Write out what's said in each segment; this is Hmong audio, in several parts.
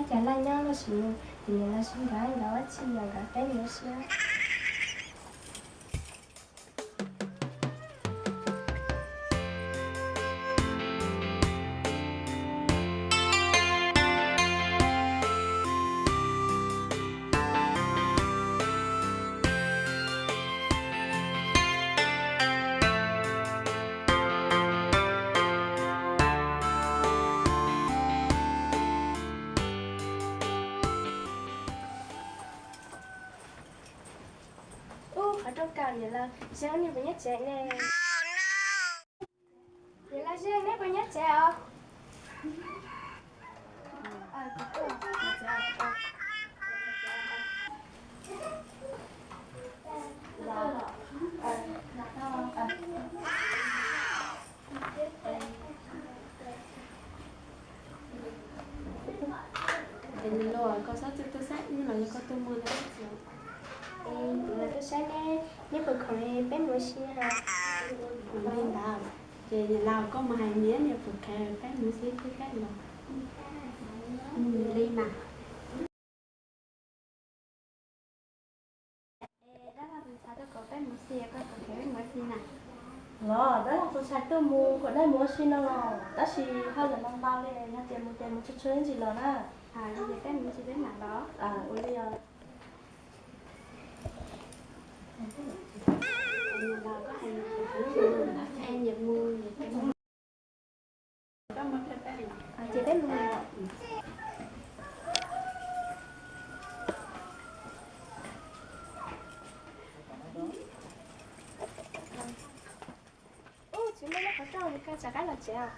Cas laj nyob lub sim no ces niam laus sib nkawd nkawd ua txij nkawm peb mus ua si. Ub, qhov rooj kaus, niam laus, saib nej puas nyob tsev ne? Niam laus, saib nej puas nyob tsev os? Ces niam laus, koj txhob tu tu saib, nej los yog koj tuaj muag ntawm txiv. Es kuv los tuaj saib neb, neb puas khoom es peb mus ua si na? Li ntawd, ces niam laus koj mus hais niam niam puas khoom peb mus ua si thiab peb los. Li mas. Es dab laug tus ntxhais tuaj kom peb mus ua si, koj puas khoom peb mus ua si na? Los, dab laug tus ntxhais tuaj mus kom nej mus ua si no los, tab sis hauj lwm ntau ntau li, yog tias mus ces mus tsuag tsuag ib ntsis los na. Ces peb mus ua si peb mam los. Ua li os. Ces peb mus. Ub, tsis muaj lub qhov rooj, koj rov qab los tsev os.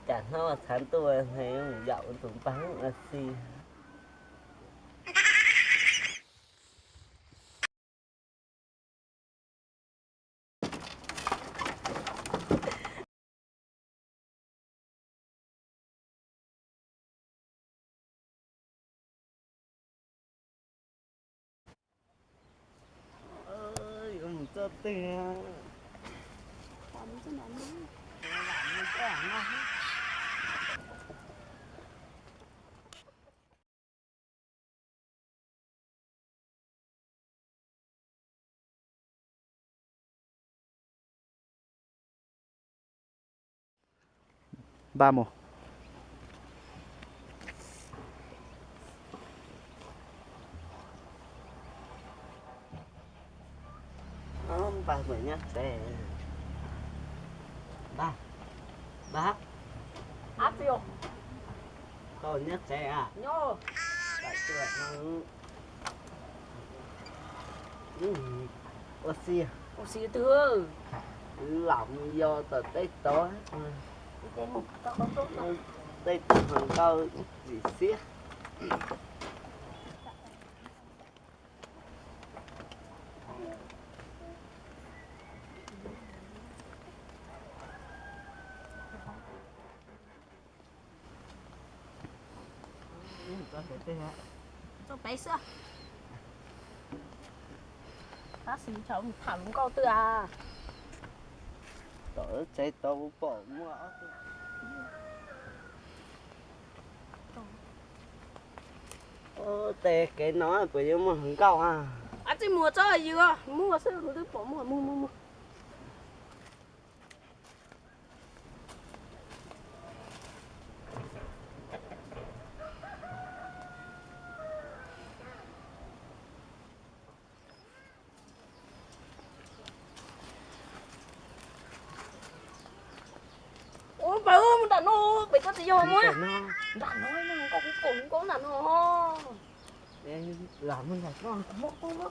Cas hnub txhav ntuj mus yaum tus npawg ua si. Yuav mus txoj twg? Npaj mus. Npaj mus nyob tsev. Npaj, npaj. Koj nyob tsev a? Ua si, ua si twg? Lam mus yos tom tej tod, tej tod hluas nkauj lim xiab. Txog peb xwb. Tab sis thaum tham hluas nkauj twg a? Tom lub tsev tod kuv pom muaj ob tug. Ua tej kev no puas yuav muaj hluas nkauj a? Ab, tsis muaj tso yus, muaj xwb, kuv twb pom muaj, muaj, muaj, muaj. Ua npawg, mus nram no, pem koj tsis yog muaj. Nram no, koj kuv pom hluas nkauj nram no. Lam mus nram no.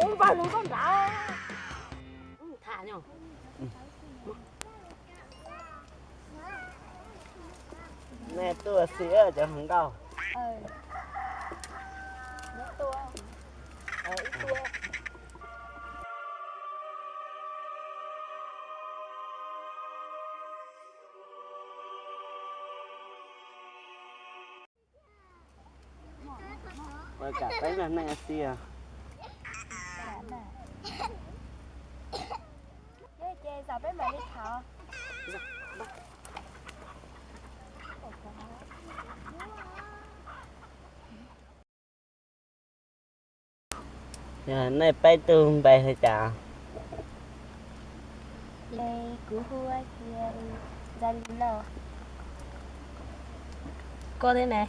Ua npawg, hluas nkauj nrad. Tham nyo. Nej tuaj xwb cov hluas nkauj. Ua kam peb nrog nej ua si os. Ces peb mam li tham. Yog nej peb tug npe hu cas? Kuv hu tias Zalina. Koj thiab ne?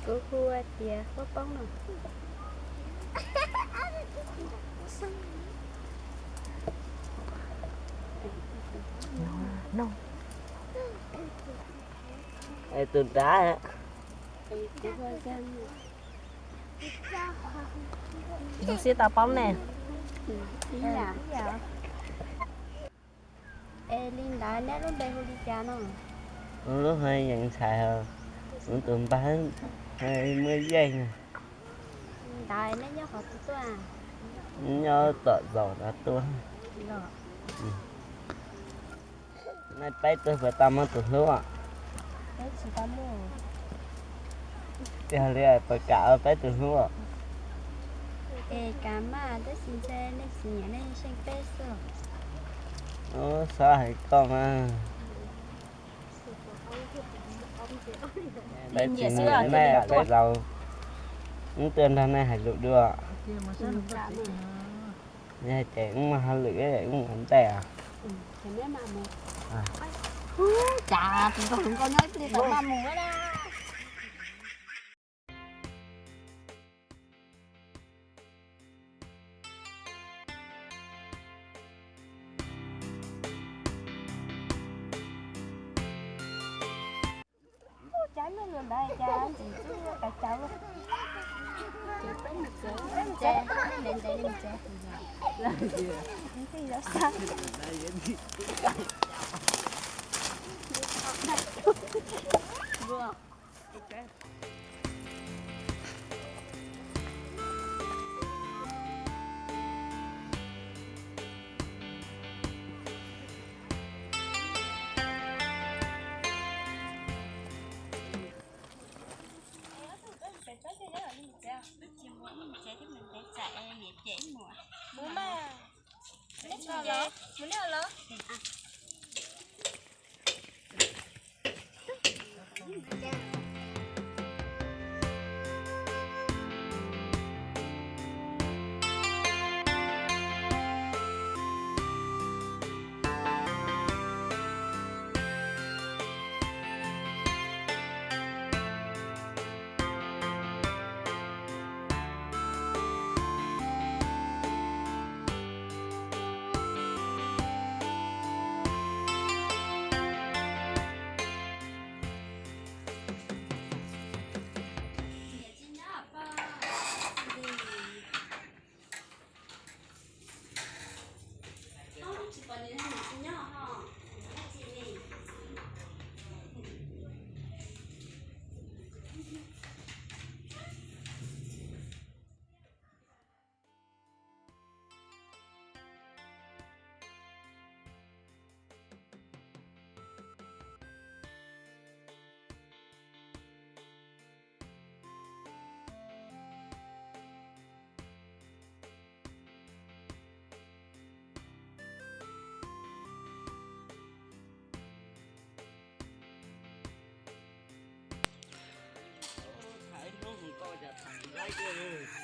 Kuv hu tias Huab Poob no. Es tus nrad, tus xiab tau paub ne. Es li ntawd neb lub npe hu li cas no? Kuv lub hu Yees Ntxhais, kuv tus npawg hu Muaj Yeej. Ntawd neb nyob qhov twg tuaj? Nyob tom zaum no tuaj. Nej peb tug puas tau muaj tus hlub? Tsis tau muaj. Yog li puas kam ua peb tus hlub? Es kam mas, tab sis ntshe nej tsis nyiam nej seej peb xwb. Ub, txhob hais koj mas. Peb tsis nyiam nej, peb zaum wb tuaj nrog nej hais lus dua. Yog ces wb muaj hauj lwm, wb mus ntej os. Cas tus nkauj hluas nkauj nyob ib pliag tau maj mus na. Ub, cov nyuj lwm ntawd cas ntxim txub kav caus. Peb mus tsev, peb mus tsev, peb mus tsev. Mus mas. Mus neb los? Tham ib hnub mus nkauj cas tham laib tiag.